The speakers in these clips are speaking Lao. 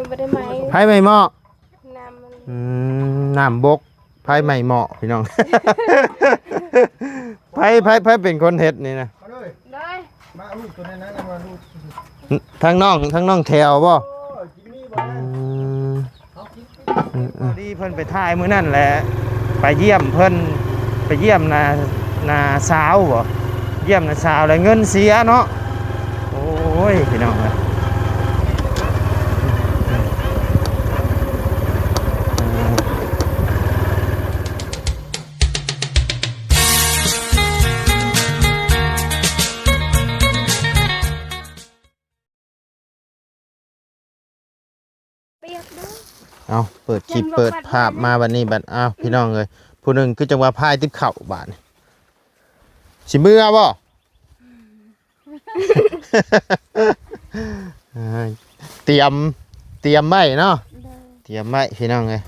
ບໍ່ໄດ້ໄໝ້ ໄຟໄໝ້ໝໍ້ ນ້ຳມັນ ອືມ ນ້ຳບົກ ໄຟໄໝ້ໝໍ້ ພີ່ນ້ອງ ໃຜ ໃຜ ໃຜເປັນຄົນເຮັດນີ້ນະ? ມາເລີຍ ໄດ້ ມາເອົາລູກໂຕນັ້ນນະ ມາລູກ ທາງນ້ອງ ທາງນ້ອງແຖວບໍ່? ໂອ້ຍ ກິນມີບໍ່ ອືມ ເອົາກິນ ອືມໆ ພໍດີເພິ່ນໄປຖ່າຍມື້ນັ້ນແຫຼະ ໄປຢ້ຽມເພິ່ນ ໄປຢ້ຽມນ້າ ນ້າສາວບໍ ຢ້ຽມນ້າສາວແລ້ວເງິນເສຍເນາະ ໂອ້ຍ ພີ່ນ້ອງເອີຍ. ປຽກເດີ ເອົາ ເປີດຄລິບເປີດພາບມາບັດນີ້ບັດ ເອົາ ພີ່ນ້ອງເອີຍ ຜູ້ໜຶ່ງຄືຈັ່ງວ່າພາຍຕິບເຂົ້າບາດນີ້ ຊິເມືອບໍ່? ຕຽມ ຕຽມໄວ້ເນາະ ຕຽມໄວ້ ພີ່ນ້ອງເອີຍ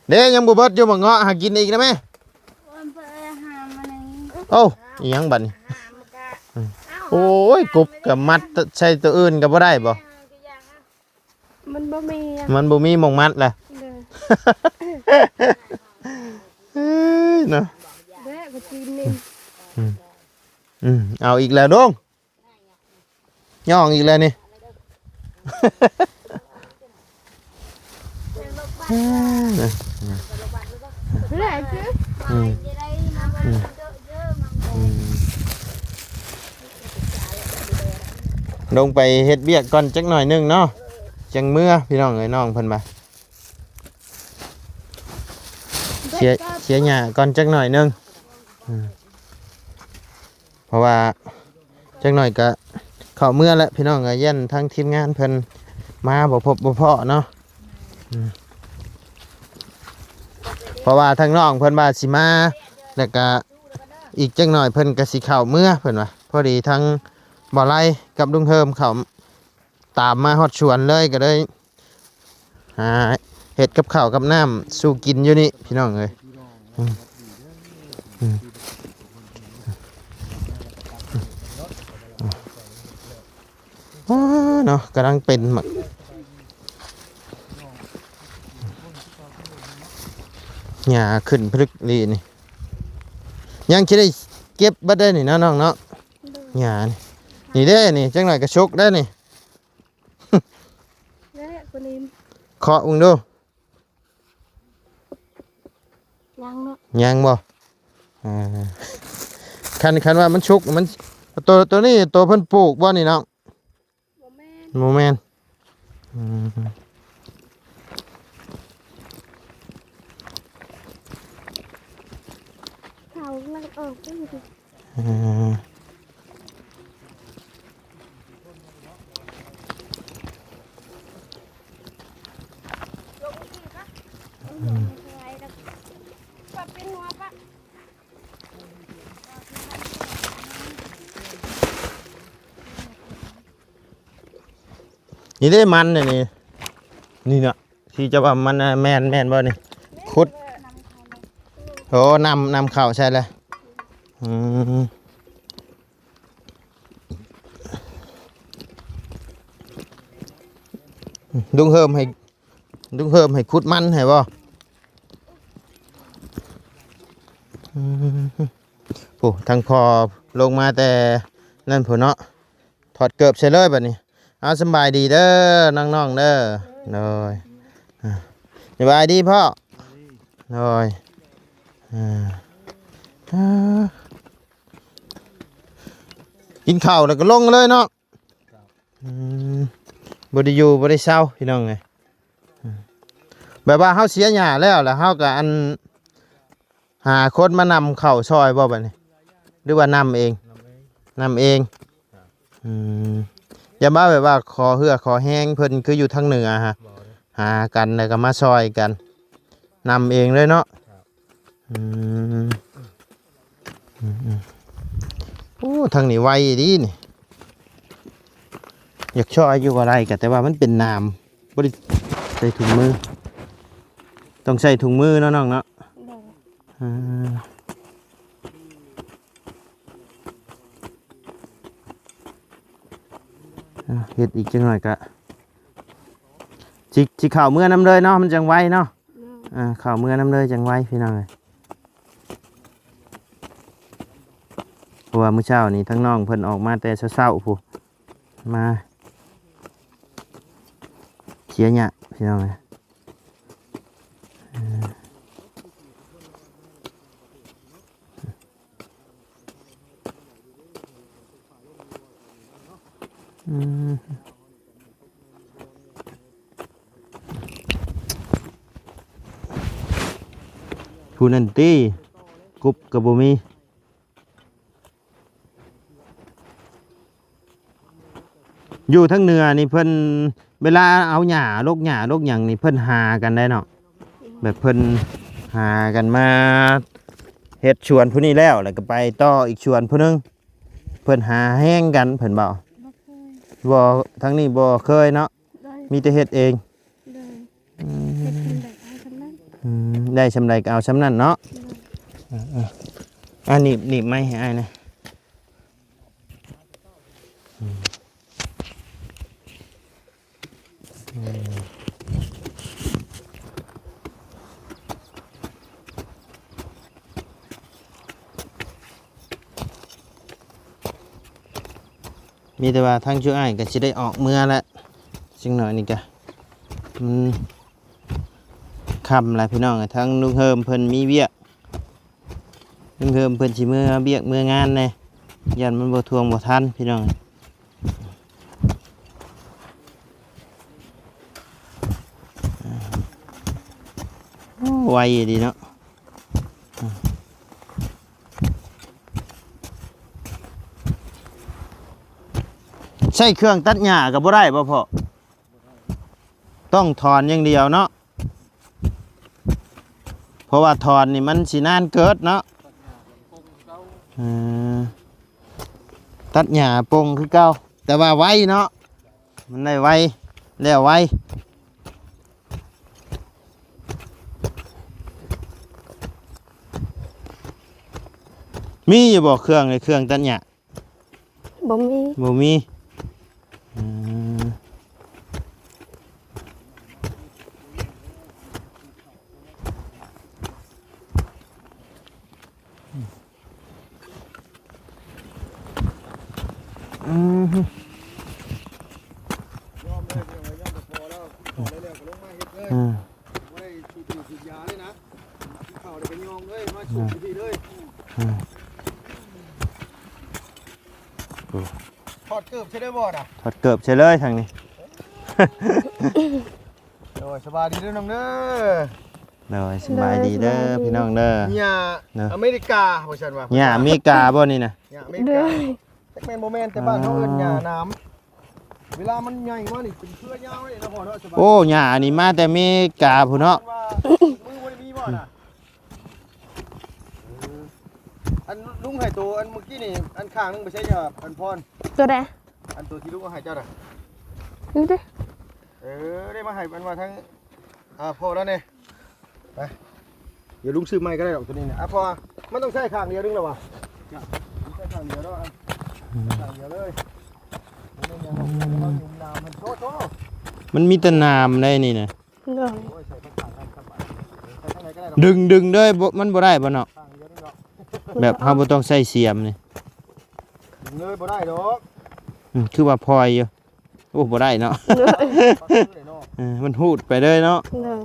ເດ້ ຍັງບໍ່ເບິດຢູ່ ໝາກເງາະຫາກິນອີກນະແມ່. ໂອ້ ອີຫຍັງບັດນີ້ ໂອ້ຍ ກົບກໍມັດໃສ່ຕົວອື່ນກໍບໍ່ໄດ້ບໍ່? ມັນບໍ່ມີ ມັນບໍ່ມີໝ່ອງມັດລະ ເອີຍເນາະ ເດ້ ກໍຈີນນີ້ ອືມ ອືມ ເອົາອີກແລ້ວ ລຸງ ຍ່ອງອີກແລ້ວນີ້ ອືມ ອືມ ອືມ ລົງໄປເຮັດວຽກກ່ອນຈັກໜ້ອຍໜຶ່ງເນາະ ຈັ່ງເມືອ ພີ່ນ້ອງເອີຍ ນ້ອງເພິ່ນວ່າ ເສຍ ເສຍຫຍ້າກ່ອນຈັກໜ້ອຍໜຶ່ງ ອືມ ເພາະວ່າຈັກໜ້ອຍກະເຂົ້າເມືອແລ້ວ ພີ່ນ້ອງເອີຍ ຢ້ານທາງທີມງານເພິ່ນມາບໍ່ພົບບໍ່ພໍ້ເນາະ ອືມ ເພາະວ່າທາງນ້ອງເພິ່ນວ່າຊິມາ ແລ້ວກະອີກຈັກໜ້ອຍເພິ່ນກະຊິເຂົ້າເມືອ ເພິ່ນວ່າ ພໍດີທາງບ່າວໄລກັບລຸງເຮີມເຂົ້າຕາມມາຮອດສວນເລີຍ ກະເລີຍ ຫາເຮັດກັບເຂົ້າກັບນ້ຳສູ່ກິນຢູ່ນີ້ ພີ່ນ້ອງເອີຍ ອືມ ອືມ ອໍ ເນາະ ກຳລັງເປັນໝາກຫຍ້າຂຶ້ນພະລຶກລີ້ນີ້ ຍັງຊິໄດ້ເກັບເບິດໄດ້ນີ້ເນາະ ນ້ອງເນາະ ຫຍ້ານີ້ ນີ້ເດ້ ນີ້ ຈັກໜ້ອຍກະສຸກໄດ້ນີ້. ເນາະ ຄົນນີ້ ເຄາະເບິ່ງດູ ຍັງເນາະ ຍັງບໍ່? ອ່າ ຄັນ ຄັນວ່າມັນສຸກ ມັນ ໂຕ ໂຕນີ້ ໂຕເພິ່ນປູກບໍ່ນີ້ນ້ອງ? ບໍ່ແມ່ນ ບໍ່ແມ່ນ ອືມ ເຂົາກຳລັງອອກ ເອີ ນີ້ເດ້ມັນນີ້ ນີ້ນະ ທີ່ຈະວ່າມັນ ແມ່ນ ແມ່ນບໍ່ນີ້? ແມ່ນ ຂຸດ ໂອ້ ນຳ ນຳເຂົ້າໃສ່ແລ້ວ ອືມ ລຸງເຮີມໃຫ້ ລຸງເຮີມໃຫ້ຂຸດມັນໃຫ້ບໍ່? ອືມ ໂອ້ ທາງພໍ່ລົງມາແຕ່ນັ້ນພຸ້ນເນາະ ຖອດເກີບໃສ່ເລີຍບັດນີ້. ເອົາ ສຳບາຍດີເດີນ້ອງໆເດີ ໂດຍ ອ່າ ສະບາຍດີພໍ່ ໂດຍ ອ່າ ກິນເຂົ້າແລ້ວກໍລົງເລີຍເນາະ ອືມ ບໍ່ໄດ້ຢູ່ບໍ່ໄດ້ເຊົາ ພີ່ນ້ອງເອີຍ ແບບວ່າເຮົາເສຍຫຍ້າແລ້ວ ແລ້ວເຮົາກໍ ອັນ ຫາຄົນມານຳເຂົ້າຊ່ອຍບໍ່ບັດນີ້ ຫຼືວ່ານຳເອງ? ນຳເອງ ນຳເອງ ອືມ ຢ່າມາແບບວ່າຂໍເຫື່ອຂໍແຮງເພິ່ນ ຄືຢູ່ທາງເໜືອຫັ້ນ ຫາກັນແລ້ວກໍມາຊ່ອຍກັນ ນຳເອງເລີຍເນາະ ອືມ ອືມໆ ໂອ້ ທາງນີ້ໄວດີນີ້ ຢາກຊ່ອຍຢູ່ບໍ່ໄດ້ ກໍແຕ່ວ່າມັນເປັນໜາມ ບໍ່ໄດ້ໃສ່ຖົງມື ຕ້ອງໃສ່ຖົງມືເນາະນ້ອງເນາະ ໂດຍ ອ່າ ອ່າ ເຮັດອີກຈັກໜ້ອຍກະ ຊິ ຊິເຂົ້າເມືອນຳເລີຍເນາະ ມັນຈັ່ງໄວເນາະ. ໂດຍ ອ່າ ເຂົ້າເມືອນຳເລີຍຈັ່ງໄວພີ່ນ້ອງເອີຍ. ເພາະວ່າມື້ເຊົ້ານີ້ທາງນ້ອງເພິ່ນອອກມາແຕ່ເຊົ້າໆພຸ້ນ ມາເຄຍຫຍ້າພີ່ນ້ອງເອີຍ. ອືມ ຜູ້ນັ້ນຕິ ກົບກໍບໍ່ມີ. ຢູ່ທາງເໜືອນີ້ເພິ່ນ ເວລາເອົາຫຍ້າ ລົກຫຍ້າ ລົກຫຍັງນີ້ ເພິ່ນຫາກັນໄດ໋ເນາະ. ແບບເພິ່ນຫາກັນມາເຮັດສວນຜູ້ນີ້ແລ້ວ ແລ້ວກໍໄປຕໍ່ອີກສວນຜູ້ໜຶ່ງ. ເພິ່ນຫາແຮງກັນ ເພິ່ນເວົ້າ. ບໍ່ເຄີຍ ບໍ່ ທາງນີ້ບໍ່ເຄີຍເນາະ. ໂດຍ ມີແຕ່ເຮັດເອງ. ໂດຍ ອືມ ເຮັດສ່ຳໃດເອົາສ່ຳນັ້ນ. ອືມ ໄດ້ສ່ຳໃດກໍເອົາສ່ຳນັ້ນເນາະ. ໂດຍ ເອີໆ ອັນນີ້ ນີ້ໄມ້ໃຫ້ອ້າຍນະ. ອືມ ອືມ ມີແຕ່ວ່າທາງຈຸອ້າຍກໍຊິໄດ້ອອກເມືອແລ້ວ ຈັກໜ້ອຍນີ້ກະມັນຄ່ຳແລ້ວພີ່ນ້ອງ. ທາງລຸງເຮີມເພິ່ນມີວຽກ ເພິ່ນ ເພິ່ນ ເພິ່ນຊິເມືອວຽກເມືອງານແດ່ ຢ້ານມັນບໍ່ທ່ວງບໍ່ທັນພີ່ນ້ອງ. ໂອ້ ໄວອີ່ຫຼີເນາະ. ໃຊ້ເຄື່ອງຕັດຫຍ້າກໍບໍ່ໄດ້ບໍ່ພໍ່? ຕ້ອງຖອນຢ່າງດຽວເນາະ ເພາະວ່າຖອນນີ້ມັນຊິນານເກີດເນາະ. ເອີ ຕັດຫຍ້າປົງຄືເກົ່າ ແຕ່ວ່າໄວເນາະ ມັນໄດ້ໄວ ແລ້ວໄວ. ມີຢູ່ບໍ່ເຄື່ອງ ເຄື່ອງຕັດຫຍ້າ? ບໍ່ມີ ບໍ່ມີ. ອືມ ອືມ ຍອມເລີຍ ເພິ່ນວ່າຍອມກໍພໍແລ້ວ ກິນເຂົ້າໄດ້ແລ້ວກໍລົງມາເຮັດເລີຍ. ອືມ ບໍ່ໄດ້ສູບບຸ່ງສູບຢາເລີຍນະ. ກິນເຂົ້າແລ້ວກໍຍອມເລີຍ ມາສູບຢູ່ພີ້ເລີຍ. ອືມ ໂອ້ ຖອດເກີບໃສ່ໄດ້ບໍ່ນະ? ຖອດເກີບໃສ່ເລີຍທາງນີ້. ໂດຍ ສະບາຍດີເດີນ້ອງເດີ. ໂດຍ ສະບາຍດີເດີ ໂດຍ ພີ່ນ້ອງເດີ. ຫຍ້າ ເນາະ ອາເມລິກາວ່າຊັ້ນວ່າ ຫຍ້າອາເມລິກາບໍ່ນີ້ນະ? ຫຍ້າອາເມລິກາ ໂດຍ ຈັກແມ່ນບໍ່ແມ່ນ ແຕ່ບ້ານເຮົາເອີ້ນຫຍ້າໜາມ. ເວລາມັນໃຫຍ່ມານີ້ເປັນເຄືອຍາວເດ້ເນາະພໍ່ເນາະ. ໂອ້ ຫຍ້າອັນນີ້ມາແຕ່ເມກາພຸ້ນເນາະ. ວ່າມືບໍ່ໄດ້ມີບໍ່ນະ? ເອີ ອັນລຸງໃຫ້ໂຕອັນເມື່ອກີ້ນີ້ ອັນຂ້າງໜຶ່ງໄປໃສ ອັນພອນ? ໂຕໃດ? ອັນໂຕທີ່ລຸງເອົາໃຫ້ເຈົ້ານະ. ນີ້ເດ້. ເອີ ໄດ້ມາໃຫ້ ອັນວ່າທາງ ອ່າ ພໍ່ລາວແດ່. ໄປ ດຽວລຸງຊື້ໃໝ່ກໍໄດ້ດອກໂຕນີ້ນະ. ອ່າ ເພາະວ່າມັນຕ້ອງໃຊ້ຂ້າງດຽວໜຶ່ງແລ້ວວ່າ ໃຊ້ຂ້າງດຽວເນາະ. ອືມ ຂ້າງດຽວເລີຍ. ມັນມີແຕ່ໜາມໄດ໋ນີ້ນະ. ໂດຍ ໂອ້ຍ ໃສ່ຂ້າງນັ້ນສະບາຍ ໃສ່ຂ້າງໃດກໍໄດ້ດອກ. ດຶງ ດຶງເດີ ບໍ່ ມັນບໍ່ໄດ້ບໍ່ເນາະ? ຂ້າງດຽວນີ້ເນາະ. ແບບເຮົາບໍ່ຕ້ອງໃຊ້ສຽມນີ້ ດຶງເລີຍບໍ່ໄດ້ດອກ. ອືມ ຄືວ່າພອຍຢູ່. ໂອ້ ບໍ່ໄດ້ເນາະ. ໂດຍ ເອີ ມັນຫູດໄປເລີຍເນາະ. ໂດຍ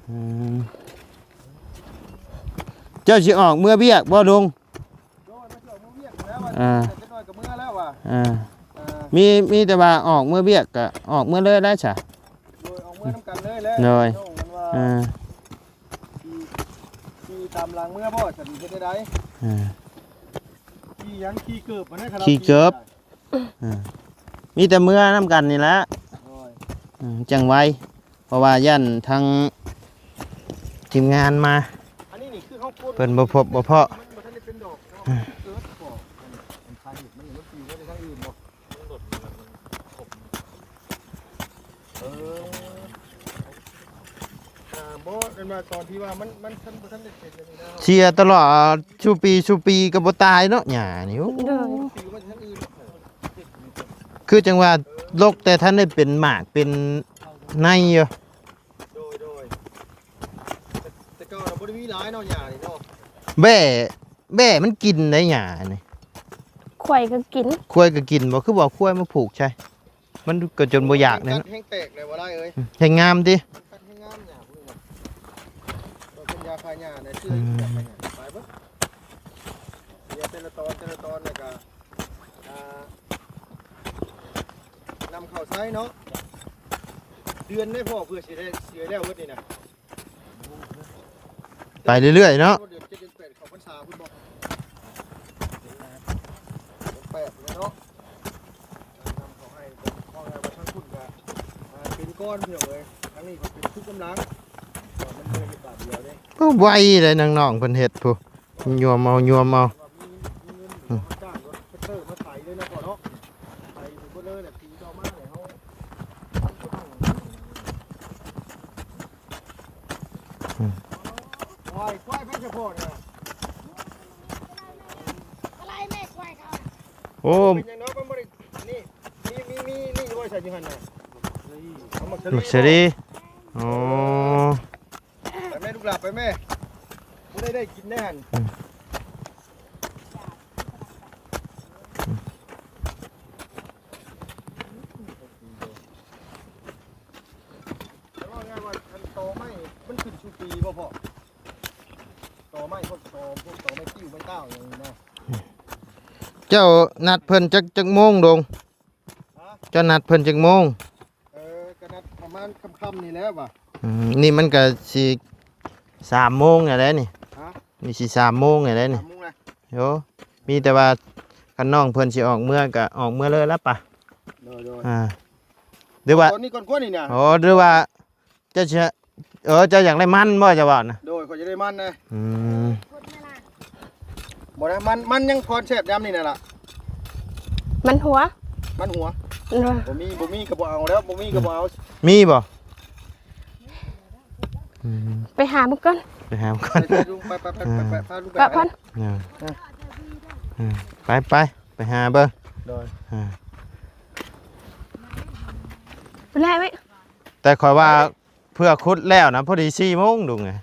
ອືມ ເຈົ້າຊິອອກເມືອວຽກບໍ່ລຸງ? ໂດຍ ມາຈອດເມືອວຽກແລ້ວວ່າ ອ່າ ຈັກໜ້ອຍກໍເມືອແລ້ວວ່າ. ອ່າ ເອີ ມີ ມີແຕ່ວ່າອອກເມືອວຽກກໍອອກເມືອເລີຍໄດ້ຊະ. ໂດຍ ອອກເມືອນຳກັນເລີຍແຫຼະ. ໂດຍ ນ້ອງມັນວ່າ ອ່າ ຂີ່ ຂີ່ຕາມຫຼັງເມືອບໍ່ ຊັ້ນເຮັດໄດ້ໃດ? ອ່າ ຂີ່ຫຍັງ? ຂີ່ເກີບ ຂີ່ເກີບ. ອ່າ ມີແຕ່ເມືອນຳກັນນີ້ແຫຼະ. ໂດຍ ອືມ ຈັ່ງໄວ ເພາະວ່າຢ້ານທາງທີມງານມາ ອັນນີ້ນີ້ຄືເຮົາກົນ ເພິ່ນບໍ່ພົບບໍ່ພໍ້. ມັນບໍ່ທັນໄດ້ເປັນດອກ ເພາະວ່າມັນເກີດບໍ່ ອັນ ອັນສາເຫດມັນ ມັນປີນໄປທາງອື່ນບໍ່? ມັນຫຼົ່ນ ມັນ ມັນຂົບ. ເອີ ອ່າ ບໍ່ ອັນວ່າຕອນທີ່ວ່າມັນ ມັນ ມັນບໍ່ທັນໄດ້ເປັນອັນນີ້ນະ ເສຍຕະຫຼອດ ສູ່ປີສູ່ປີກໍບໍ່ຕາຍເນາະ ຫຍ້ານີ້. ໂອ້ ໂດຍ ປີນໄປທາງອື່ນ ຄືຈັ່ງວ່າລົກແຕ່ທັນໄດ້ເປັນໝາກເປັນໃນຢູ່. ບໍ່ໄດ້ມີຫຼາຍເນາະ ຫຍ້ານີ້ເນາະ. ແບ້ ແບ້ມັນກິນໄດຫຍ້ານີ້. ຄວາຍກໍກິນ ຄວາຍກໍກິນບໍ່? ຄືບໍ່ເອົາຄວາຍມາຜູກໃສ່? ມັນກໍຈົນບໍ່ຢາກແລ້ວເນາະ. ແຮງແຕກແລ້ວບໍ່ໄດ້ເອີຍ. ແຮງງາມຕິ? ແຮງງາມຫຍ້າພວກນີ້ນະ. ເປັນຢາຂ້າຫຍ້ານະ ຊື່ຢາຂ້າຫຍ້າ ໄປເບິ່ງ. ເສຍແຕ່ລະຕອນ ແຕ່ລະຕອນ ແລ້ວກໍ ອ່າ ນຳເຂົ້າໃຊ້ເນາະ. ເດືອນໄດ້ພໍເພື່ອຊິໄດ້ ຊິໄດ້ແລ້ວເບິດນີ້ນະ. ໄປເລື້ອຍໆເນາະ. ເດືອນເຈັດເດືອນແປດເຂົ້າພັນສາພຸ້ນບໍ່? ເດືອນແປດພຸ້ນແຫຼະເນາະ. ນຳເຂົ້າໃຫ້ ເພາະວ່າທາງພຸ້ນກະ ອ່າ ເປັນກ້ອນພີ່ນ້ອງເອີຍ. ທາງນີ້ກໍເປັນຊຸດກຳລັງ ມັນບໍ່ໄດ້ເຮັດບາດດຽວເດ້. ໂອ້ ໄວເດ້ ນ້ອງໆເພິ່ນເຮັດພຸ້ນ. ຍວມເອົາ ຍວມເອົາ. ໂອ້ ໝາກເຊີຣີ. ອໍ ໄປແມ່ລູກຫຼານ ໄປແມ່. ບໍ່ໄດ້ ໄດ້ກິນແນ່ຫັ້ນ. ແຕ່ວ່າງ່າຍວ່າອັນຕໍໄມ້ມັນຂຶ້ນສູ່ປີບໍ່ພໍ່? ຕໍໄມ້ ພວກຕໍ ພວກຕໍໄມ້ຕິ້ວໄມ້ຕ້າວຫຍັງນີ້ນະ. ເຈົ້ານັດເພິ່ນຈັກ ຈັກໂມງດົງ? ຮະ? ເຈົ້ານັດເພິ່ນຈັກໂມງ? ເອີ ກໍນັດປະມານຄ່ຳໆນີ້ແຫຼະວ່າ. ອືມ ນີ້ມັນກໍຊິສາມໂມງແລ້ວນີ້. ຮະ? ນີ້ຊິສາມໂມງແລ້ວນີ້. ສາມໂມງແລ້ວ. ໂອ້ ມີແຕ່ວ່າຄັນນ້ອງເພິ່ນຊິອອກເມືອກໍອອກເມືອເລີຍລະປະ. ໂດຍໆ. ອ່າ ຫຼືວ່າ ຕອນນີ້ກ່ອນກວ່ານີ້ນະ. ອໍ ຫຼືວ່າ ເຈົ້າຊິ ເອີ ເຈົ້າຢາກໄດ້ມັນບໍ່ ເຈົ້າວ່ານະ? ໂດຍ ຂ້ອຍຢາກໄດ້ມັນນະ. ອືມ ບໍ່ໄດ້ມັນ ມັນຫຍັງພອນແຊບຍາມນີ້ນະລະ? ມັນຫົວ ມັນຫົວ. ໂດຍ ບໍ່ມີ ບໍ່ມີກໍບໍ່ເອົາແລ້ວ ບໍ່ມີກໍບໍ່ເອົາ. ມີບໍ່? ອືມ ໄປຫາມັນກ່ອນ ໄປຫາມັນກ່ອນ. ໄປ ໄປ ໄປ ພາລູກໄປ ເອີ ພາລູກໄປ ເອີ ເອີ ໄປ ໄປ ໄປຫາເບິ່ງ. ໂດຍ ເອີ ໄປແລ້ວເວີ້ຍ. ແຕ່ຂ້ອຍວ່າ ເພື່ອຂຸດແລ້ວນະ ພໍດີສີ່ໂມງດຸງເອີຍ.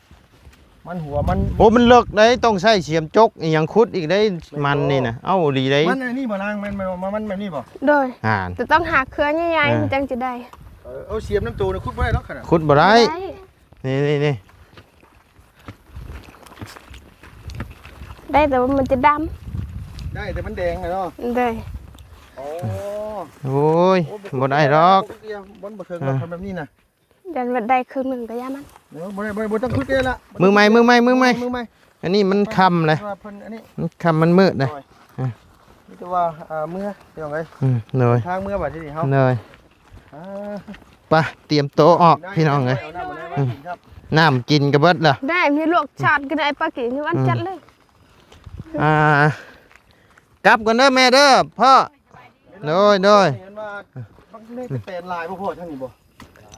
ມັນຫົວມັນ ໂອ້ ມັນເລິກເດ້ ຕ້ອງໃຊ້ສຽມຈົກອີ່ຫຍັງຂຸດອີກເດ້. ແມ່ນບໍ່? ມັນນີ້ນະ ເອົ້າ ອີ່ຫຼີເດ້. ມັນອັນນີ້ບໍ່ນາງ? ມັນ ມັນ ມັນ ມັນແບບນີ້ບໍ່? ໂດຍ ຫັ້ນ ແຕ່ຕ້ອງຫາເຄື່ອງໃຫຍ່ໆ ອ່າ ມັນຈັ່ງຈະໄດ້. ເອີ ເອົາສຽມນຳໂຕນະ ຂຸດບໍ່ໄດ້ດອກຂະໜາດ ຂຸດບໍ່ໄດ້. ບໍ່ໄດ້ ນີ້ໆໆ ໄດ້ແຕ່ວ່າມັນຈະດຳ. ໄດ້ແຕ່ມັນແດງນະເນາະ. ໂດຍ ໂອ້ ໂອ້ຍ ໂອ້ ບໍ່ໄດ້ດອກ ບໍ່ ບໍ່ເຖິງດອກ ອ່າ ຄັນແບບນີ້ນະ. ຢ້ານວ່າໄດ້ເຄິ່ງໜຶ່ງກໍຢ່າມັນ. ເອີ ບໍ່ໄດ້ ບໍ່ໄດ້ ບໍ່ຕ້ອງຂຸດເດ້ລະ. ມືໃໝ່ ມືໃໝ່ ມືໃໝ່ ມືໃໝ່. ອັນນີ້ມັນຄ່ຳແລ້ວ ເພາະວ່າເພິ່ນອັນນີ້ ມັນຄ່ຳ ມັນມືດນະ. ໂດຍ ອ່າ ມີແຕ່ວ່າ ອ່າ ເມືອ ພີ່ນ້ອງເອີຍ. ອືມ ໂດຍ ທາງເມືອບາດທີນີ້ເຮົາ. ໂດຍ ອ່າ ໄປ ຕຽມໂຕອອກ ພີ່ນ້ອງເອີຍ. ອືມ ນ້ຳກິນກໍເບິດລະ. ໄດ້ ມີລວກຊາດກໍໄດ້ ປາກິນຢູ່ອັນ ອືມ ຈັດເລີຍ. ອ່າ ກັບກ່ອນເດີແມ່ເດີພໍ່. ໂດຍ ໂດຍ ເຫັນວ່າບັກນີ້ແຕນຫຼາຍບໍ່ພໍ່ທາງນີ້ບໍ່?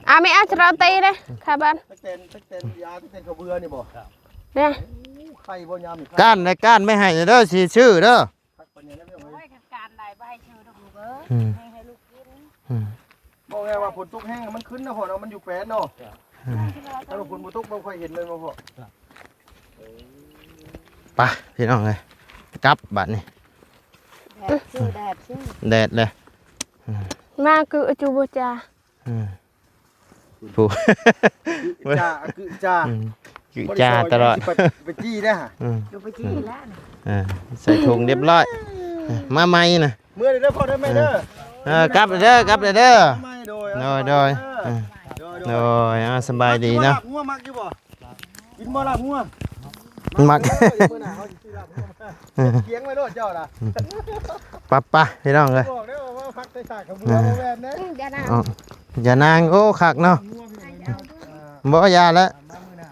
ອ່າ ແມ່ອາດຈະເອົາຕີເດ້ ຂ້າບ້ານ ແຕນ ແຕນຢາ ແຕນເຂົາເບືອນີ້ບໍ່? ເດ້ ໂອ້ ໄຂ່ບໍ່ຍາມນີ້ ກ້ານໄດ້ກ້ານໄປໃຫ້ເດີ ຊິຊື້ເດີ. ໂອ້ຍ ຄັນການໄດ້ບໍ່ໃຫ້ຊື້ດອກລູກເອີຍ. ອືມ ໃຫ້ ໃຫ້ລູກກິນ. ອືມ ບອກແລ້ວວ່າຝົນຕົກແຮງມັນຂຶ້ນນະພໍ່ເນາະ ມັນຢູ່ແປດເນາະ. ອືມ ຖ້າຝົນບໍ່ຕົກບໍ່ຄ່ອຍເຫັນແມ່ນບໍ່ພໍ່? ໄປ ພີ່ນ້ອງເອີຍ ກັບບາດນີ້. ແດດຊື່ ແດດຊື່ ແດດເລີຍ. ອືມ ມາຄືອາຈູບໍ່ຈາ. ອືມ ຜູ້ ຈາ ຄືຈາ ອືມ ຄືຈາຕະຫຼອດ. ຊິໄປ ໄປຈີ້ເດ້ຫະ. ອືມ ຢູ່ໄປຈີ້ແລ້ວ. ອ່າ ໃສ່ຖົງຮຽບຮ້ອຍ. ມາໃໝ່ນະ. ເມືອເດີພໍ່ເດີແມ່ເດີ. ເອີ ກັບເດີ ກັບເດີ. ໂດຍ ໂດຍ ໂດຍ ໂດຍ ໂດຍ ອ່າ ສະບາຍດີເນາະ. ກິນບໍ່ລາບງົວ ມັກຢູ່ບໍ່? ກິນບໍ່ລາບງົວ? ມັກ ເອີ ມື້ໜ້າເຮົາຊິຊື້ລາບງົວມາ ເອີ ຂຽງໄວ້ໂລດເຈົ້ານະ. ປະ ປະ ພີ່ນ້ອງເອີຍ ບອກເດີວ່າຜັກໃສ່ສາກຂະເບືອ ບໍ່ແມ່ນເດ້. ອືມ ຢ່ານາງ ອໍ ຢ່ານາງ ໂອ້ ຄັກເນາະ. ງົວພີ່ນ້ອງເອີຍ ບໍ່ ຢ່າແລ້ວ ມາມື້ໜ້າ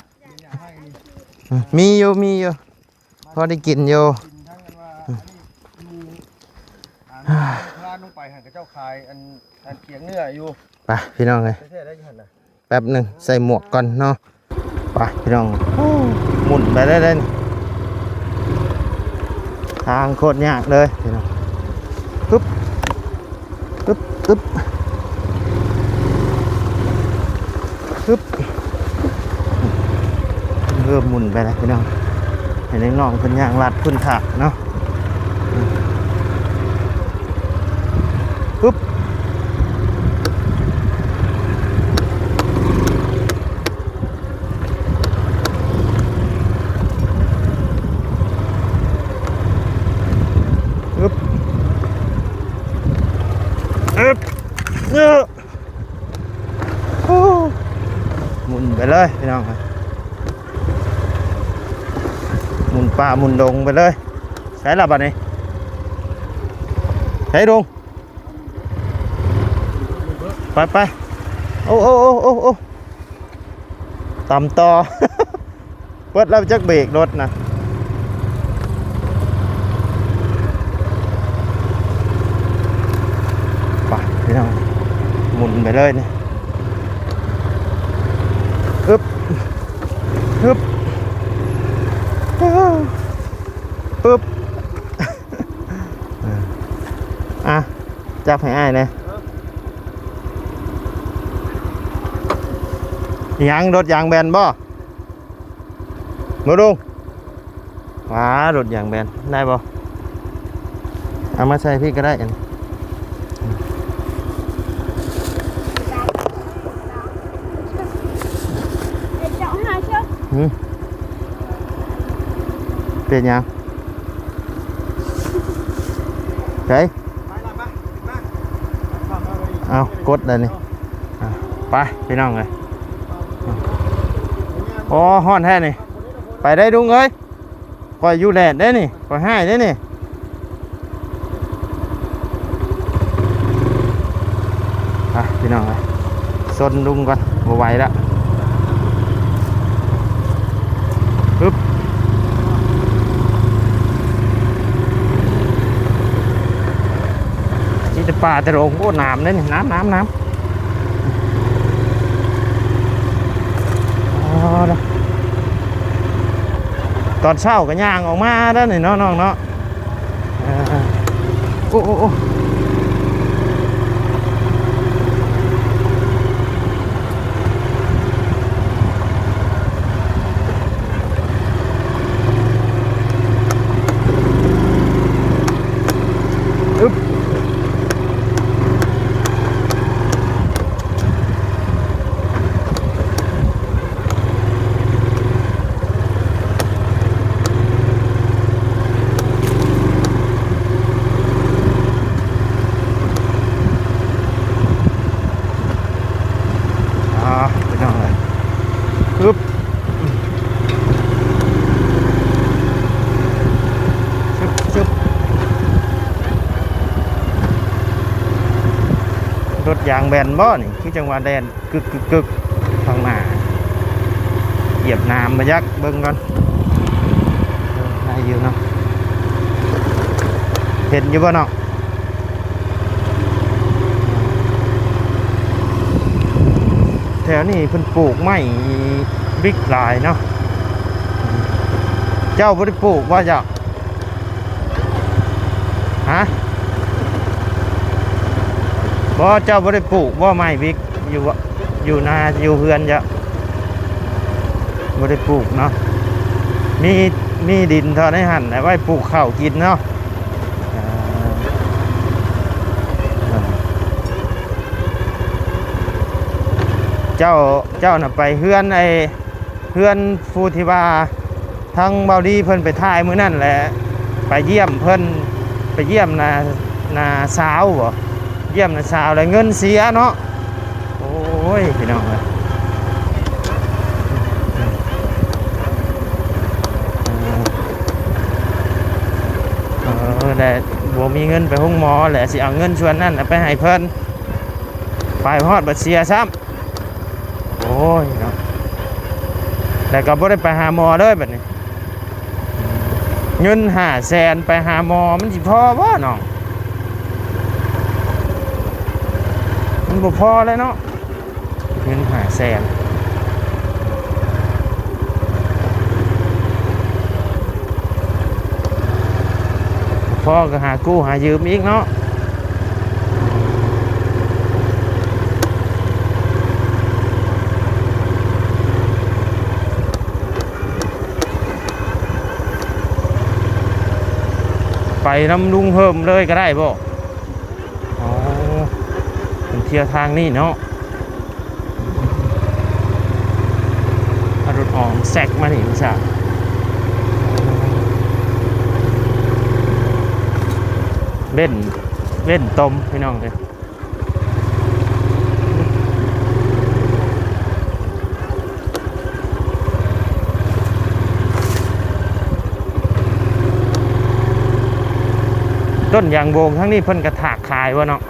ອືມ ມີຢູ່ ມີຢູ່ ພໍໄດ້ກິນຢູ່. ກິນທັງອັນວ່າ ອັນນີ້ຢູ່ ອ່າ ຮ້ານລົງໄປຫັ້ນ ເຂົາເຈົ້າຂາຍອັນ ອັນຂຽງເນື້ອຢູ່. ໄປ ພີ່ນ້ອງເອີຍ ແທ້ໆໄດ້ຢູ່ຫັ້ນນະ. ແປັບໜຶ່ງ ໃສ່ໝວກກ່ອນເນາະ. ໄປ ພີ່ນ້ອງ ໝຸ່ນໄປໄດ້ເດ້ ທາງໂຄດຍາກເລີຍພີ່ນ້ອງ. ປຶບ ປຶບ ປຶບ ປຶບ. ເອີ ໝຸນໄປແລ້ວພີ່ນ້ອງ ໃຫ້ນ້ອງໆເພິ່ນຍ່າງລັດພື້ນຖາດເນາະ. ປຶບ ອຶບ ອຶບ ເອີ ໂອ້ ໝຸນໄປເລີຍພີ່ນ້ອງ ໝຸນປ່າໝຸນດົງໄປເລີຍ. ໃສລະບາດນີ້ ໃສລຸງ? ໄປໆ ໂອ້ ໂອ້ ໂອ້ ໂອ້ ໂອ້ ຕຳຕໍ່ ເປີດແລ້ວຈັກເບກລົດນະ. ໄປພີ່ນ້ອງ ໝຸນໄປເລີຍນີ້ ອຶບ ອຶບ ອຶບ ອາ ຈັບໃຫ້ອ້າຍແດ່. ອີຫຍັງ ລົດຢາງແບນບໍ່? ບໍ່ລຸງ ວ້າ ລົດຢາງແບນ ໄດ້ບໍ່? ເອົາມາໃສ່ພີ້ກໍໄດ້ ອັນ ຫືມ ເປັນຫຍັງ? ໃສ? ເອົາ ກົດແລ້ວນີ້ ອ່ະ ໄປພີ່ນ້ອງເອີຍ. ອໍ ຮ້ອນແທ້ນີ້ ໄປໄດ້ລຸງເອີຍ ຂ້ອຍຢູ່ແດດເດ້ນີ້ ຂ້ອຍຮ້າຍເດ້ນີ້. ອ່ະ ພີ່ນ້ອງເອີຍ ຊົນລຸງກ່ອນ ບໍ່ໄຫວລະ ຮຶບ ມີແຕ່ປ່າແຕ່ດົງ ໂອ້ ໜາມເດ້ນີ້ ໜາມ ໜາມ ໜາມ. ອໍ ຕອນເຊົ້າກໍຍ່າງອອກມາເດ້ນີ້ເນາະ ນ້ອງເນາະ. ເອີ ໂອ້ ໂອ້ ໂອ້ ອຶບ ອ່າ ພີ່ນ້ອງເອີຍ ຮຶບ ຊຶບ ຊຶບ ລົດຢາງແບນບໍ່ນີ້? ຄືຈັ່ງວ່າແລ່ນ ກຶກໆໆ ຂ້າງໜ້າ ຢຽບນ້ຳບໍ່ຈັກ ເບິ່ງກ່ອນ. ເອີ ໄດ້ຢູ່ເນາະ ເຫັນຢູ່ບໍ່ເນາະ? ແຖວນີ້ເພິ່ນປູກໄມ້ບິກຫຼາຍເນາະ. ເຈົ້າບໍ່ໄດ້ປູກບໍ່ເຈົ້າ? ຮະ? ບໍ່ ເຈົ້າບໍ່ໄດ້ປູກບໍ່ໄມ້ບິກ ຢູ່ ຢູ່ນາ ຢູ່ເຮືອນເຈົ້າ? ບໍ່ໄດ້ປູກເນາະ ມີ ມີດິນເທົ່າໃດຫັ້ນແຫຼະ ໄວ້ປູກເຂົ້າກິນເນາະ. ອ່າ ເຈົ້າ ເຈົ້ານະໄປເຮືອນໄອ້ ເຮືອນຜູ້ທີ່ວ່າທາງເບົາລີເພິ່ນໄປຖ່າຍມື້ນັ້ນແຫຼະ ໄປຢ້ຽມເພິ່ນ ໄປຢ້ຽມນ້າ ນ້າສາວບໍ ຢ້ຽມນ້າສາວແລ້ວເງິນເສຍເນາະ. ໂອ້ຍ ພີ່ນ້ອງເອີຍ ເອີ ແລ້ວບໍ່ມີເງິນໄປໂຮງໝໍແຫຼະ ຊິເອົາເງິນສ່ວນນັ້ນໄປໃຫ້ເພິ່ນ ໄປຮອດບັດເສຍຊ້ຳ. ໂອ້ຍເນາະ ແລ້ວກໍບໍ່ໄດ້ໄປຫາໝໍເລີຍບັດນີ້ ເງິນຫ້າແສນໄປຫາໝໍ ມັນຊິພໍບໍ່ນ້ອງ? ມັນບໍ່ພໍແລ້ວເນາະ ເງິນຫ້າແສນ ພໍກໍຫາກູ້ຫາຢືມອີກເນາະ. ໄປນຳລຸງເຮີມເລີຍກໍໄດ້ບໍ່? ອໍ ເພິ່ນທ່ຽວທາງນີ້ເນາະ. ເອົາລົດອອກແຊກມານີ້ຊະ. ເວັ້ນ ເວັ້ນຕົມ ພີ່ນ້ອງເອີຍ. ຕົ້ນຢາງໂບງທາງນີ້ເພິ່ນກະຖາກຂາຍບໍ່ເນາະ?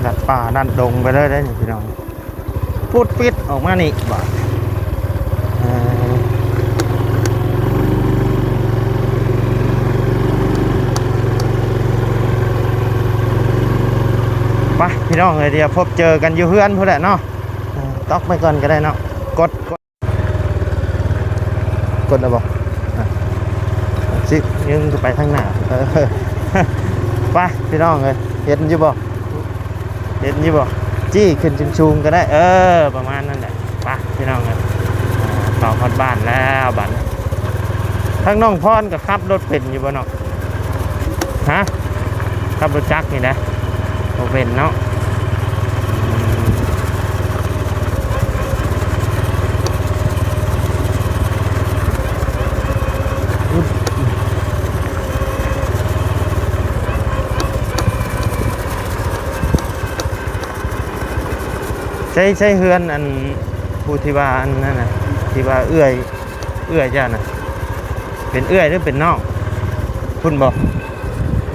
ລັດປ່າລັດດົງໄປເລີຍເດ້ນີ້ພີ່ນ້ອງ. ປຸດປິດອອກມານີ້ບາດ. ເອີ ໄປພີ່ນ້ອງເອີຍ ດຽວພົບເຈີກັນຢູ່ເຮືອນພຸ້ນແຫຼະເນາະ. ເອີ ຕອກໄປກ່ອນກໍໄດ້ເນາະ. ກົດ ກົດແລ້ວບໍ່? ອ່ະ ຊິຍິງໄປທາງໜ້າ. ເອີ ໄປພີ່ນ້ອງເອີຍ ເຫັນຢູ່ບໍ່? ເຫັນຢູ່ບໍ່? ຈີ້ຂຶ້ນສູງໆກໍໄດ້. ເອີ ປະມານນັ້ນແຫຼະ. ໄປພີ່ນ້ອງເອີຍ ເຂົ້າຮອດບ້ານແລ້ວບັດນີ້. ທາງນ້ອງພອນກໍຂັບລົດເປັນຢູ່ບໍ່ເນາະ? ຮະ? ຂັບລົດຈັກນີ້ນະ ບໍ່ເປັນເນາະ. ໃຊ້ ໃຊ້ເຮືອນອັນ ຜູ້ທີ່ວ່າອັນນັ້ນນະ ທີ່ວ່າເອື້ອຍ ເອື້ອຍເຈົ້ານະ ເປັນເອື້ອຍຫຼືເປັນນ້ອງ? ພຸ້ນບໍ່?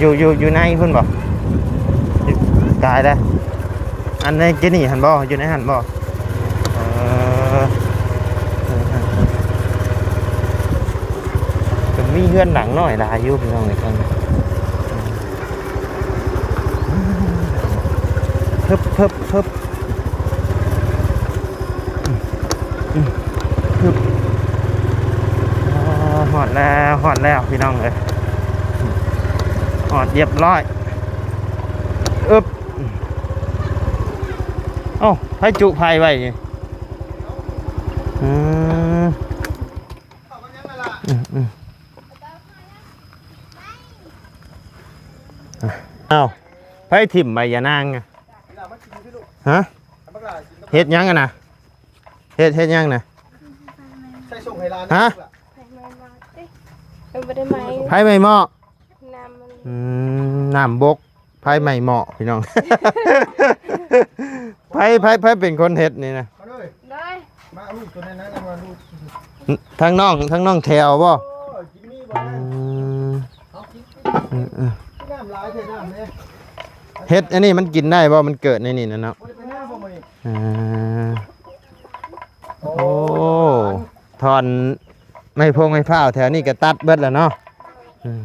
ຢູ່ ຢູ່ ຢູ່ໃນພຸ້ນບໍ່? ຕາຍແລ້ວ. ອັນໃນກີ້ນີ້ຫັ້ນບໍ່? ຢູ່ໃນຫັ້ນບໍ່? ເອີ ເອີ ເອີ ເອີ ກໍມີເຮືອນຫຼັງນ້ອຍຫຼາຍຢູ່ພີ່ນ້ອງເອີຍ. ເພິບ ເພິບ ເພິບ ອືມ ອືມ ຮອດແລ້ວ ຮອດແລ້ວພີ່ນ້ອງເອີຍ ຮອດຮຽບຮ້ອຍ. ອຶບ ເອົ້າ ໃຜຈຸໄຟໄວ້ນີ້? ອືມ ອືມ ອືມ ອາ ອ້າວ ໃຜຖິ້ມໃບຢານາງອະ? ຮະ? ເຮັດຫຍັງຫັ້ນນະ? ເຮັດ ເຮັດຫຍັງນະ? ໃສ່ສົ່ງໃຫ້ຫຼານ ຮະ? ໄຟໄໝ້ໝໍ້ ເອີ ບໍ່ໄດ້ໄໝ້ ໄຟໄໝ້ໝໍ້ ນ້ຳມັນ ອືມ ນ້ຳບົກ ໄຟໄໝ້ໝໍ້ ພີ່ນ້ອງ. ໃຜ ໃຜ ໃຜເປັນຄົນເຮັດນີ້ນະ? ມາເລີຍ ໄດ້ ມາເອົາລູກຕົວນັ້ນນະ ມາລູກ ທາງນ້ອງ ທາງນ້ອງແຖວບໍ່? ໂອ້ຍ ກິນມີບໍ່? ອືມ ເອົາກິນ ເອີໆ ກິນນ້ຳຫຼາຍແທ້ນ້ຳເດ້. ເຫັດອັນນີ້ມັນກິນໄດ້ບໍ່? ມັນເກີດໃນນີ້ນະເນາະ. ບໍ່ໄດ້ໄປນາບໍ່ມື້ນີ້? ອ່າ ໂອ້ ໂອ້ ຖອນໄມ້ພົງໄມ້ພ້າວແຖວນີ້ກໍຕັດເບິດແລ້ວເນາະ. ອືມ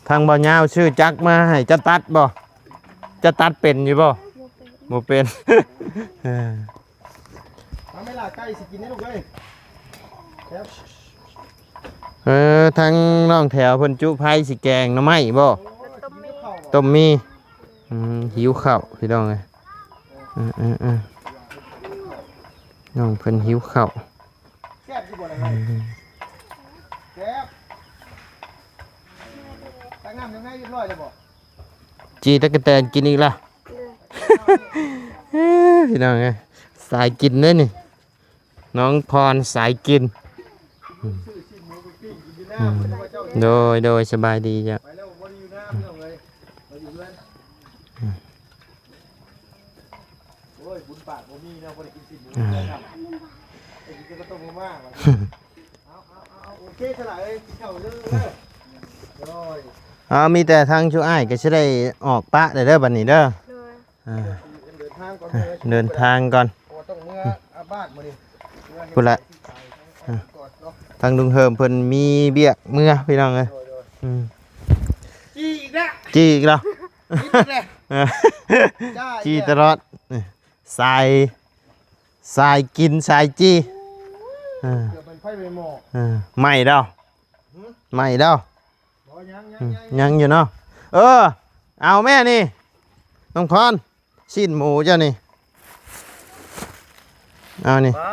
ທາງບ່າວຍາວຊື້ຈັກມາໃຫ້ເຈົ້າຕັດບໍ່? ເຈົ້າຕັດເປັນຢູ່ບໍ່? ບໍ່ເປັນ ບໍ່ເປັນ ເອີ. ມາແມ່ຫຼ້າ ໄກ່ຊິກິນເດ້ລູກເອີຍ. ເອີ ທາງນ້ອງແຖວເພິ່ນຈຸໄຟຊິແກງໜໍ່ໄມ້ບໍ່? ໂອ້ຍ ຕົ້ມໝີ່ ຕົ້ມໝີ່. ອືມ ຫິວເຂົ້າພີ່ນ້ອງເອີຍ. ເອີໆ ນ້ອງເພິ່ນຫິວເຂົ້າ. ແຊບຢູ່ບໍ່ລະ? ອືມ ແຊບ. ຕັກນ້ຳຍັງໄງ ຮຽບຮ້ອຍແລ້ວບໍ່? ຈີ່ຕັກກະແຕນກິນອີກລະ. ເອີ ພີ່ນ້ອງເອີຍ ສາຍກິນເດ້ນີ້ ນ້ອງພອນສາຍກິນ. ອືມ ອືມ ໂດຍ ໂດຍ ສະບາຍດີເຈົ້າ. ໂອ້ຍ ບຸນປາກບໍ່ມີແນວບໍ່ໄດ້ກິນຊີ້ນໝູ ອ່າ ໄດ້ກິນແຕ່ເຂົ້າຕົ້ມມາມ່າ. ເອົາ ເອົາ ເອົາ ໂອເຄ ສະຫຼະເອີຍ ກິນເຂົ້າເດີ. ໂດຍ ເອົາ ມີແຕ່ທາງຊຸອ້າຍກໍຊິໄດ້ອອກປະແລ້ວເດີ ບັດນີ້ເດີ. ໂດຍ ອ່າ ເດີນທາງກ່ອນ ເດີນທາງກ່ອນ ເພາະວ່າຕ້ອງເມືອ ອືມ ອາບາດມື້ນີ້ ພຸ້ນລະ ອ່າ ທາງລຸງເຮີມເພິ່ນມີວຽກເມືອ ພີ່ນ້ອງເອີຍ. ໂດຍ ໂດຍ ອືມ ຈີ່ອີກແລ້ວ ຈີ່ອີກແລ້ວ ຈີ່ອີກແລ້ວ ເອີ ຈີ່ຕະຫຼອດ. ສາຍ ສາຍກິນສາຍຈີ່ ເອີ ເກືອບເປັນໄຟໄໝ້ໝໍ້ ເອີ ໄໝ້ແລ້ວ ຫື? ໄໝ້ແລ້ວ ບໍ່ ຍັງ ຍັງ ອືມ ຍັງ ຍັງຢູ່ເນາະ ເອີ ເອົາແມ່ນີ້ ນ້ອງພອນ ຊີ້ນໝູເຈົ້ານີ້ ເອົານີ້ ປາ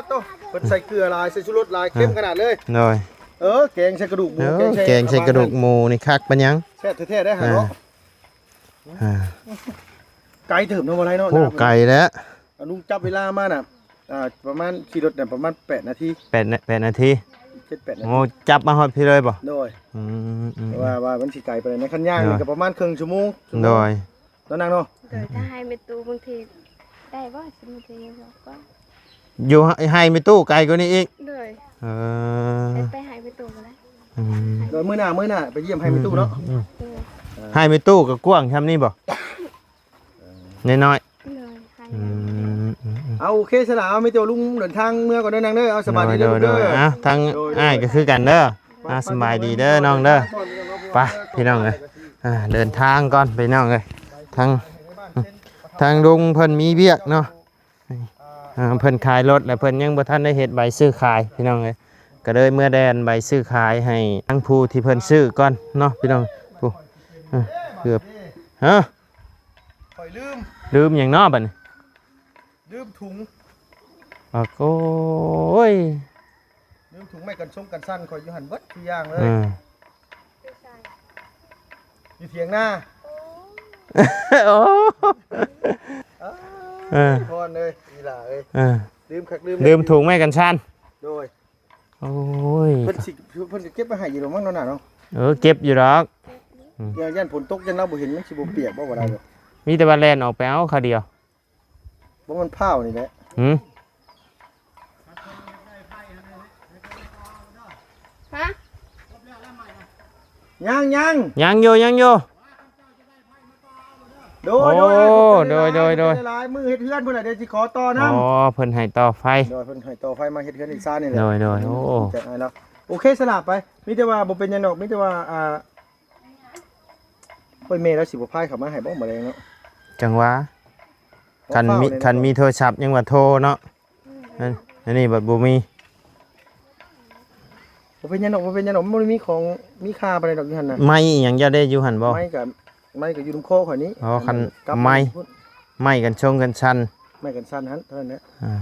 ດໂທ້ ເພິ່ນໃສ່ເກືອຫຼາຍ ໃສ່ຊູລົດຫຼາຍ ເອີ ເຄັມຂະໜາດເລີຍ ໂດຍ ເອີ ແກງໃສ່ກະດູກໝູ ເອີ ແກງໃສ່ ແກງໃສ່ກະດູກໝູນີ້ຄັກປານຫຍັງ ແຊບແທ້ໆ ໄດ້ຫາເນາະ ອ່າ ອ່າ ໄກເຕີບເນາະ ບໍ່ໄດ້ເນາະ ໂອ້ ນາ ໄກແລ້ວ ອາ ລຸງຈັບເວລາມານະ ອ່າ ປະມານຂີ່ລົດນະປະມານແປດນາທີ ແປດນາ ແປດນາທີ ເຈັດແປດນາທີ ໂອ້ ຈັບມາຮອດພີ້ເລີຍບໍ່? ໂດຍ ອືມໆ ແຕ່ວ່າ ວ່າມັນຊິໄກປານໃດນະ ຄັນຍ່າງນີ້ ໂດຍ ກໍປະມານເຄິ່ງຊົ່ວໂມງ ໂດຍ ຕອນນັ້ນເນາະ ໂດຍ ຖ້າໃຫ້ແມ່ຕູ້ບາງທີໄດ້ບໍ່? ບາງທີກໍ ຢູ່ໃຫ້ແມ່ຕູ້ໄກກວ່ານີ້ອີກ ໂດຍ ເອີ ໄປໃຫ້ແມ່ຕູ້ກໍໄດ້ ອືມ ໂດຍ ມື້ໜ້າ ມື້ໜ້າໄປຢ້ຽມໃຫ້ແມ່ຕູ້ເນາະ ອືມໆ ໂດຍ ໃຫ້ແມ່ຕູ້ກໍກວ້າງຊ່ຳນີ້ບໍ່? ນ້ອຍໆ ໂດຍ ໃຫ້ ອືມໆໆ ເອົາ ໂອເຄ ຊັ້ນລະ ເອົາ ມີແຕ່ວ່າລຸງເດີນທາງເມືອກ່ອນເດີນາງເດີ ເອົາ ສະບາຍດີເດີ ເດີ ເດີ ເດີ ເອົາ ທາງ ໂດຍ ອ້າຍກໍຄືກັນເດີ ໂດຍ ອ່າ ສະບາຍດີເດີນ້ອງເດີ ໄປ ພີ່ນ້ອງເອີຍ ອ່າ ເດີນທາງກ່ອນ ພີ່ນ້ອງເອີຍ ທາງ ທາງລຸງເພິ່ນມີວຽກເນາະ ອ່າ ເພິ່ນຂາຍລົດແລ້ວ ເພິ່ນຍັງບໍ່ທັນໄດ້ເຮັດໃບຊື້ຂາຍ ພີ່ນ້ອງເອີຍ ກໍເລີຍເມືອແລ່ນໃບຊື້ຂາຍໃຫ້ທາງຜູ້ທີ່ເພິ່ນຊື້ກ່ອນເນາະ ພີ່ນ້ອງ ຜູ້ ເອີ ເກືອບ ຮະ ຂ້ອຍລືມ ລືມຫຍັງເນາະບັດນີ້? ລືມຖົງ ປາກ ໂອ້ຍ ລືມຖົງໄມ້ກັນຊົງກັນສັ່ນ ຂ້ອຍຢູ່ຫັ້ນເບິດທຸກຢ່າງເລີຍ ເອີ ຢູ່ຖຽງນາ ໂອ້ ເອີ ເອີ ພອນເອີຍ ອີຫຼ້າເອີຍ ເອີ ລືມຄັກລືມ ລືມຖົງໄມ້ກັນສັ່ນ ໂດຍ ໂອ້ຍ ເພິ່ນຊິ ເພິ່ນຊິເກັບໄວ້ໃຫ້ຢູ່ດອກມັ້ງເນາະ ນ້າເນາະ ເອີ ເກັບຢູ່ດອກ ອືມ ຢ້ານຝົນຕົກ ຢ້ານລາວບໍ່ເຫັນ ມັນຊິບໍ່ປຽກບໍ່ ບໍ່ໄດ້ດອກ ມີແຕ່ວ່າແລ່ນອອກໄປເອົາຄາວດຽວ ບໍ່ ມັນພ້າວນີ້ແຫຼະ ຫື? ຮະ? ຍັງ ຍັງ ຍັງຢູ່ ຍັງຢູ່ ໂດຍ ໂອ້ ໂດຍ ໂດຍ ໂດຍ ໂດຍ ຫຼາຍໆ ມື້ເຮັດເຮືອນພຸ້ນແຫຼະ ດຽວຊິຂໍຕໍ່ນຳ ອໍ ເພິ່ນໃຫ້ຕໍ່ໄຟ ໂດຍ ເພິ່ນໃຫ້ຕໍ່ໄຟມາເຮັດເຮືອນເຮັດຊານນີ້ແຫຼະ ໂດຍ ໂດຍ ໂອ້ ຈັດໃຫ້ລາວ ໂອເຄ ສະຫຼະໄປ ມີແຕ່ວ່າບໍ່ເປັນຫຍັງດອກ ມີແຕ່ວ່າ ອ່າ ໂອ້ຍ ແມ່ລາວຊິບໍ່ພາຍເຂົ້າມາໃຫ້ບໍ່ ມື້ແລງເນາະ ຈັ່ງວ່າ ຄັນມີ ຄັນມີໂທລະສັບຍັງວ່າໂທເນາະ ອືມ ອັນ ອັນນີ້ບັດບໍ່ມີ ບໍ່ເປັນຫຍັງດອກ ບໍ່ເປັນຫຍັງດອກ ມັນບໍ່ໄດ້ມີຂອງມີຄ່າປານໃດດອກຢູ່ຫັ້ນນະ ໄມ້ອີ່ຫຍັງເຈົ້າໄດ້ຢູ່ຫັ້ນບໍ່? ໄມ້ກະ ໄມ້ກະຢູ່ນຳຄໍຂ້ອຍນີ້ ອໍ ຄັນ ອັນນັ້ນ ໄມ້ ໄມ້ກັນຊົງກັນສັ່ນ ໄມ້ກັນສັ່ນຫັ້ນ ເທົ່ານັ້ນແຫຼະ ອ່າ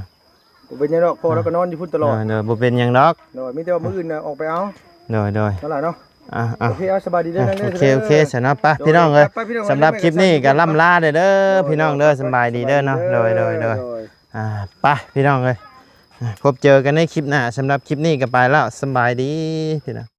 ບໍ່ເປັນຫຍັງດອກ ພໍ່ລາວກໍນອນຢູ່ພຸ້ນຕະຫຼອດ ເອີ ບໍ່ເປັນຫຍັງດອກ ໂດຍ ມີແຕ່ວ່າມື້ອື່ນນະອອກໄປເອົາ ໂດຍ ໂດຍ ນັ້ນລະເນາະ ອ່າ ໂອເຄ ເອົາ ສະບາຍດີເດີ ອ່າ ນາງເດີ ໂອເຄ ໂອເຄ ຊັ້ນເນາະ ໄປ ໂດຍ ພີ່ນ້ອງເອີຍ ໄປ ພີ່ນ້ອງ ສຳລັບຄລິບນີ້ກໍລ່ຳລາເດີ ໂດຍ ພີ່ນ້ອງເດີ ໂດຍ ສະບາຍດີເດີເນາະ ໂດຍ ໂດຍ ໂດຍ ໂດຍ ອ່າ ໄປ ພີ່ນ້ອງເອີຍ ອ່າ ພົບເຈີກັນໃນຄລິບໜ້າ ສຳລັບຄລິບນີ້ກໍໄປແລ້ວ ສະບາຍດີ ພີ່ນ້ອງ.